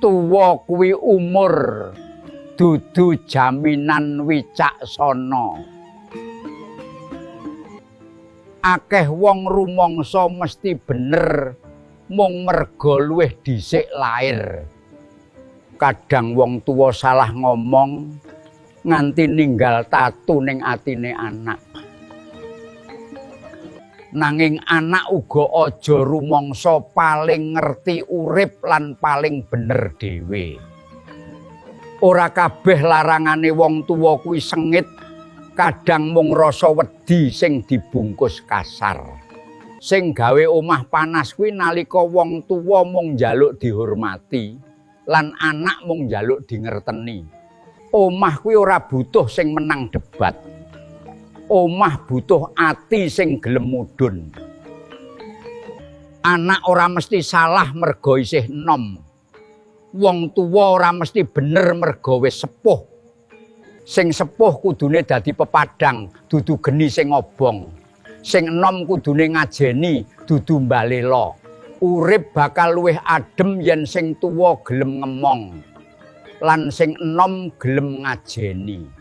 Tuwa kuwi umur, dudu jaminan wicaksana. Akeh wong rumangsa mesti bener mung merga luwih dhisik lair. Kadang wong tuwa salah ngomong nganti ninggal tatu ning atine anak. Nanging anak uga aja rumangsa paling ngerti urip lan paling bener dhewe. Ora kabeh larangane wong tuwa kuwi sengit, kadang mung rasa wedi sing dibungkus kasar. Sing gawe omah panas kuwi nalika wong tuwa mung njaluk dihormati lan anak mung njaluk dingerteni. Omah kuwi ora butuh sing menang debat. Omah butuh ati sing gelem mudhun. Anak ora mesti salah merga isih enom. Wong tuwa ora mesti bener merga wis sepuh. Sing sepuh kudune dadi pepadang, dudu geni sing ngobong. Sing enom kudune ngajeni, dudu mbalela. Urip bakal luwih adem yen sing tuwa gelem ngemong lan sing enom gelem ngajeni.